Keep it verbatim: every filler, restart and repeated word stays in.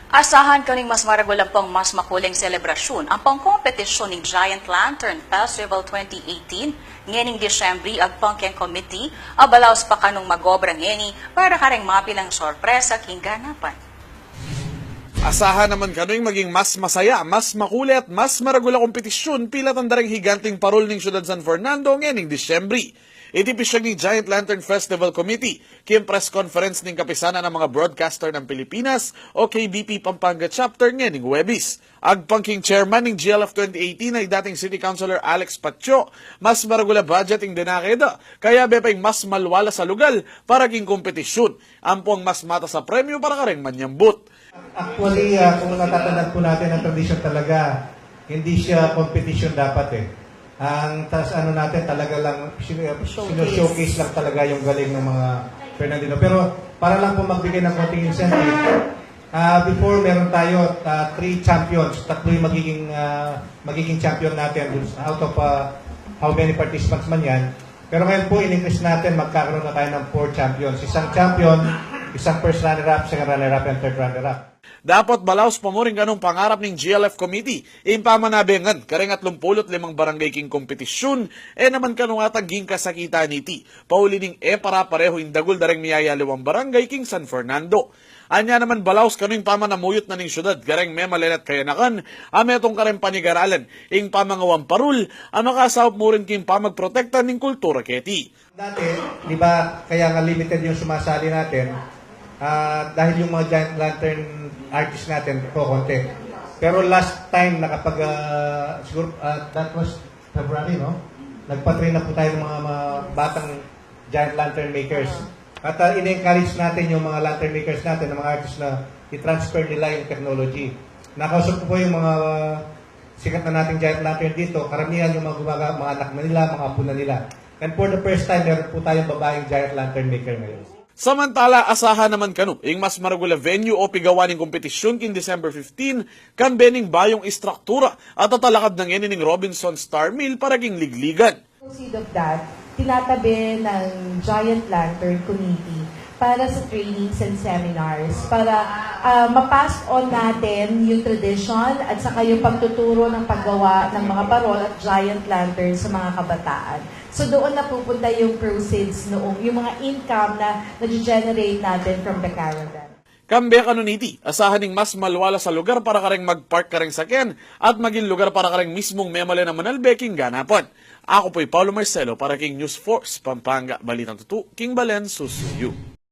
Asahan kanu ing mas maragul ampong mas makuleng selebrasyun ampong kompetisyun ning Giant Lantern Festival twenty eighteen ngening Disyembre. Agpang keng komiti, abalaus pa kanung mag-obra ngeni para kareng mapilang sorpresa king ganapan. Asahan naman kanu ing maging mas masaya, mas makulay at mas maragul a kompetisyun pilatan da reng higanting parul ning Syudad San Fernando ngening Disyembre. Iti pisyag ning Giant Lantern Festival Committee king press conference ning Kapisanan ng mga Broadcaster ng Pilipinas o K B P Pampanga Chapter ngening Huwebes. Agpang king chairman ning G L F twenty eighteen a dating City Councilor Alex Patio, mas maragul a budget ing dinake da, kayabe pa ing mas malwalas a lugar para king kompetisyun ampong mas matas a premyu para kareng manyambut. Actually, ah, kung natatandaan po natin ang tradisyon talaga, hindi siya competition dapat eh. Ang tas ano natin talaga lang, sino-showcase lang talaga yung galing ng mga Fernandino. Pero para lang po magbigay ng konting incentive, ah, before meron tayo ah, three champions, tatlo yung magiging, ah, magiging champion natin out of ah, how many participants man yan. Pero ngayon po, in-increase natin, magkakaroon na tayo ng four champions. Isang champion, isang first runner-up, second runner-up, and third runner-up. Dapot balaus pa mu rin kanung pangarap ning G L F committee ing pamanabengan kareng atlumpulu't limang barangay king kompetisyun, e naman kanu ngatang king kasakitan niti, pauli ning e para-parehu ing dagul da reng miyayaliwang barangay king San Fernando. Anya naman balaus kanu ing pamanamuyut na ning syudad kareng memalen at kayanakan a metung kareng panigaralan ing pamangawang parul a makasaup mu rin king pamagprotekta ning kultura keti. Dati, di ba, kaya nga limited yung sumasali natin ah, dahil yung mga Giant Lantern artists natin, kokonti. Pero last time nakapag, ah, siguro, ah, that was February, no? Nagpa-train na po tayo ng mga, mga batang Giant Lantern makers. At ah, in-encourage natin yung mga lantern makers natin, ng mga artists na i-transfer nila yung technology. Nakausap ko po yung mga ah, sikat na nating Giant Lantern dito, karamihan yung mga gumagawa, mga anak na nila, mga apo na nila. And for the first time, meron po tayong babaeng Giant Lantern maker ngayon. Samantala, asahan naman kanu ing mas maragul a venue o pigawa ning kompetisyun king December fifteen, kambe ning bayung istruktura a tatalakad na ngeni ning Robinson Star Mill para king ligligan. Proceed of that, tinatabi ng Giant Lantern Committee para sa trainings and seminars, para ah, ma-pass on natin yung tradition at saka yung pagtuturo ng paggawa ng mga parol at giant lantern sa mga kabataan. So doon napupunta yung proceeds noong, yung mga income na nag-generate natin from the caravan. Kambe kanu niti, asahan ing mas malwalas a lugar para kareng mag-park kareng sakyan at maging lugar para kareng mismung memalen a manalbe king ganapan. Aku pu i Paulo Marcelo para king News Force Pampanga, balitang tutu king balen susuyu.